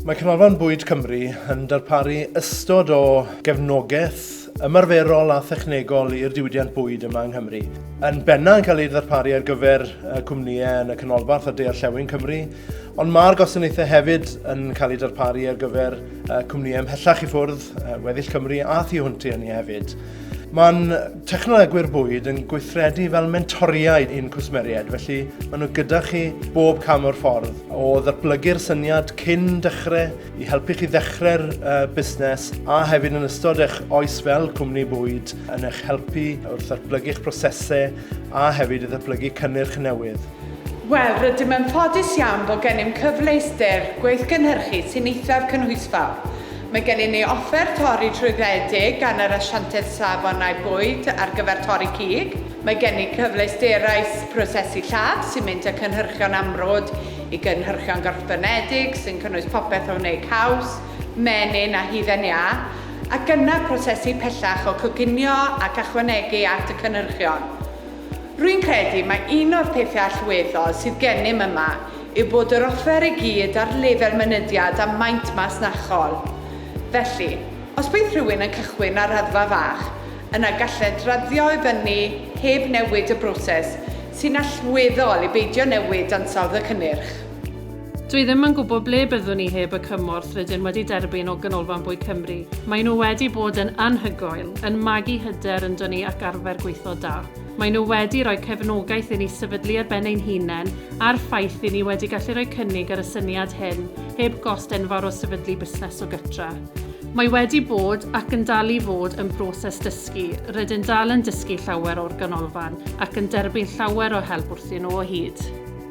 Mae Canolfan Bwyd Cymru yn darparu ystod o gefnogaeth ymarferol a thechnegol i'r diwydiant bwyd yma yng Nghymru. Yn benna yn cael ei ddarparu ar gyfer cwmnïau yn y canolbarth a de-orllewin Cymru, ond mae'r gwasanaethau hefyd yn cael eu darparu ar gyfer cwmnïau ymhellach i ffwrdd, weddill Cymru a thu hwnt i hynny hefyd. Mae'n technolegwyr bwyd yn gweithredu fel mentoriaid i'n cwsmeriaid, felly maen nhw gyda chi bob cam o'r ffordd, o ddatblygu'r syniad cyn dechrau, i helpu chi ddechrau'r uh, busnes, a hefyd yn ystod eich oes fel cwmni bwyd, yn eich helpu wrth ddatblygu'ch prosesau a hefyd i ddatblygu cynnyrch newydd. Wel, rydym yn ffodus iawn bod gennym cyfleuster gweithgynhyrchu sy'n eithaf cynhwysfawr. Mae gennym ni offer torri trwyddedig gan yr Asiantaeth Safonau Bwyd ar gyfer torri cig. Mae gennym cyfleusterau prosesu lladd sy'n mynd â cynhyrchion amrwd i gynhyrchion gorffenedig sy'n cynnwys popeth o wneud caws, menyn a hufen iâ, ac yna prosesu pellach o coginio ac ychwanegu at y cynhyrchion. Rwy'n credu mai un o'r pethau allweddol sydd gennym yma yw bod yr offer i gyd ar lefel mynediad a maint masnachol. Felly, os bydd rhywun yn cychwyn ar raddfa fach, yna gallent raddio i fyny heb newid y broses, sy'n allweddol i beidio newid ansawdd y cynnyrch. Dwi ddim yn gwybod ble byddwn i heb y cymorth rydyn wedi derbyn o Ganolfan Bwyd Cymru. Maen nhw wedi bod yn anhygoel, yn magu hyder ynddo ni ac arfer gweithio da. Maen nhw wedi rhoi cefnogaeth i ni sefydlu ar ben ein hunain a'r ffaith i ni wedi gallu rhoi cynnig ar y syniad hyn heb gost enfawr o sefydlu busnes o gytre. Mae wedi bod, ac yn dal i fod, yn broses dysgu. Rydyn dal yn dysgu llawer o'r ganolfan ac yn derbyn llawer o help wrthyn nhw o hyd.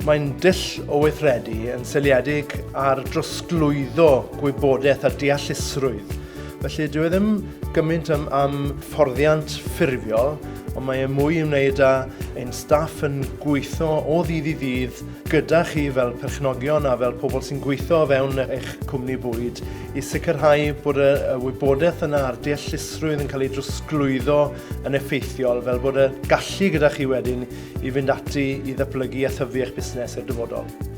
Mae'n dull o weithredu yn seiliedig ar drosglwyddo gwybodaeth a deallusrwydd. Felly dyw e ddim gymaint am, am fforddiant ffurfiol, ond mae e mwy i wneud â ein staff yn gweithio o ddydd i ddydd gyda chi fel perchnogion a fel pobl sy'n gweithio o fewn eich cwmni bwyd i sicrhau bod y, y wybodaeth yna a'r deallusrwydd yn cael ei drosglwyddo yn effeithiol fel bod y gallu gyda chi wedyn i fynd ati i ddatblygu a thyfu eich busnes i'r dyfodol.